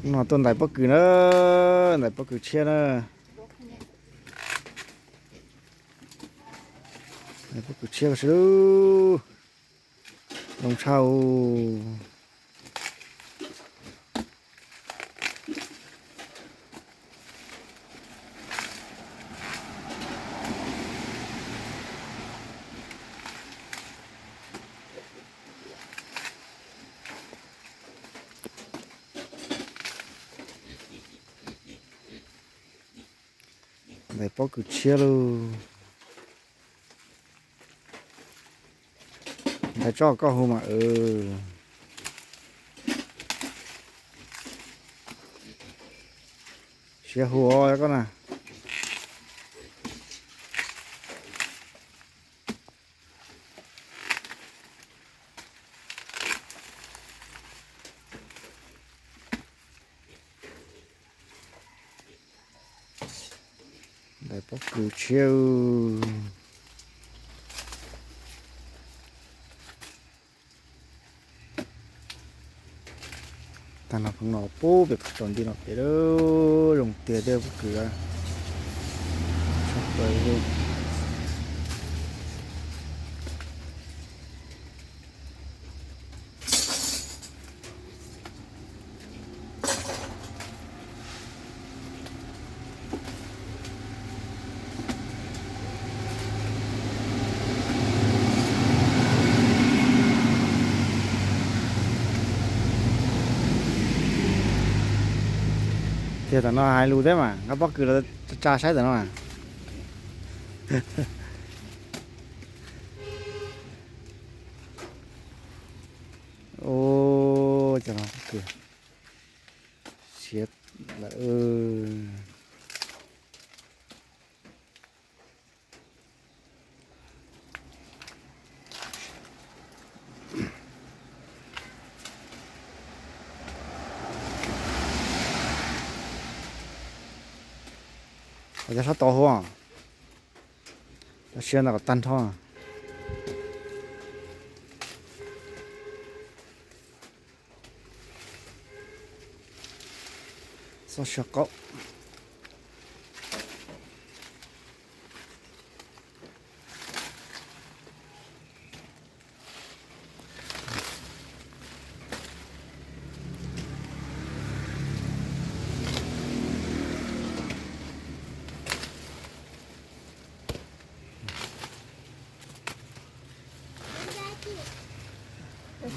No tuaj ntais pob kws na, ntais pob kws tshiab na. Ntais pob kws tshiab ko si lub zoo tshaj. Ntais pob kws tshiab lauj. Ntais tso koj hu mas. Siav hu os koj na. Ntais pob kws tshiab. Tag no pheej no pub pem tsaus nti no pem lawm, zoo tiag tiag pob kws. Tiag tam no hais lus thiab mas nqa pob kws los tsa saib tam no. Ua cas no pob kws siav lawm. Cov sab tod hu, cov siav ntawd kom tag nrho. Txoj sia qaub.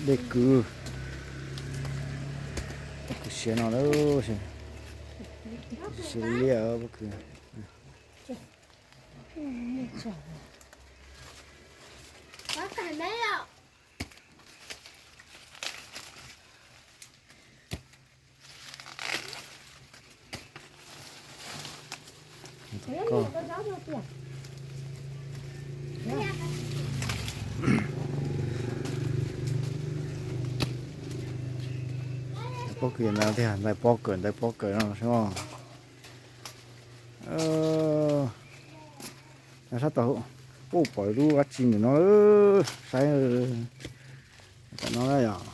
Dej kwv, pob kws siav no lawm, siav liab pob kws. Pob kws no tiag, ntais pob kws, ntais pob kws no. Sab tod, ub, pom lub dab tsi ntawm no, saib tam no yom.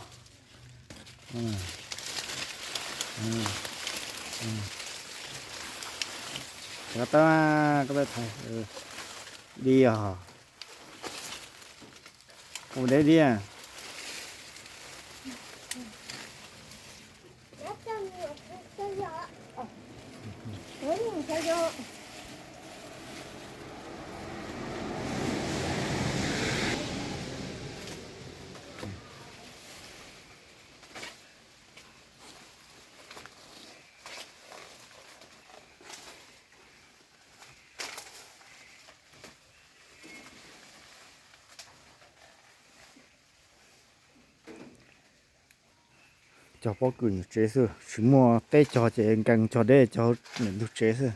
Koj tawb, koj tawb thaiv, di os, kuv deb di. Cog pob kws ntug tsev xwb, tsis muaj teb cog ces nkees cog deb cog ntug tsev xwb.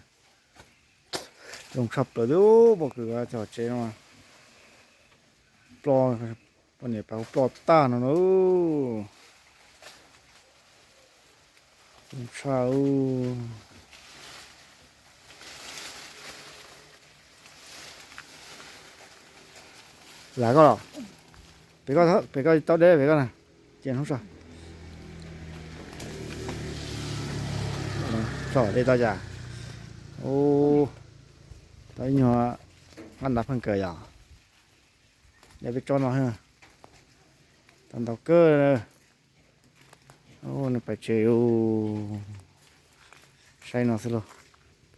Zoo tshaj plaws li pob kws cog tsev no. Ploj, poj niam pas ploj tag no na. Zoo tshaj. Lam koj los? Pem koj tau deb pem koj na. Ces hnub so. Tso dej tau cas? Ub, tau ib nyuag nqaj ntav pheej kawg yom. Yog peb tsob no, tau ntau kawg. Nws pais tsev, saib no xwb lauj.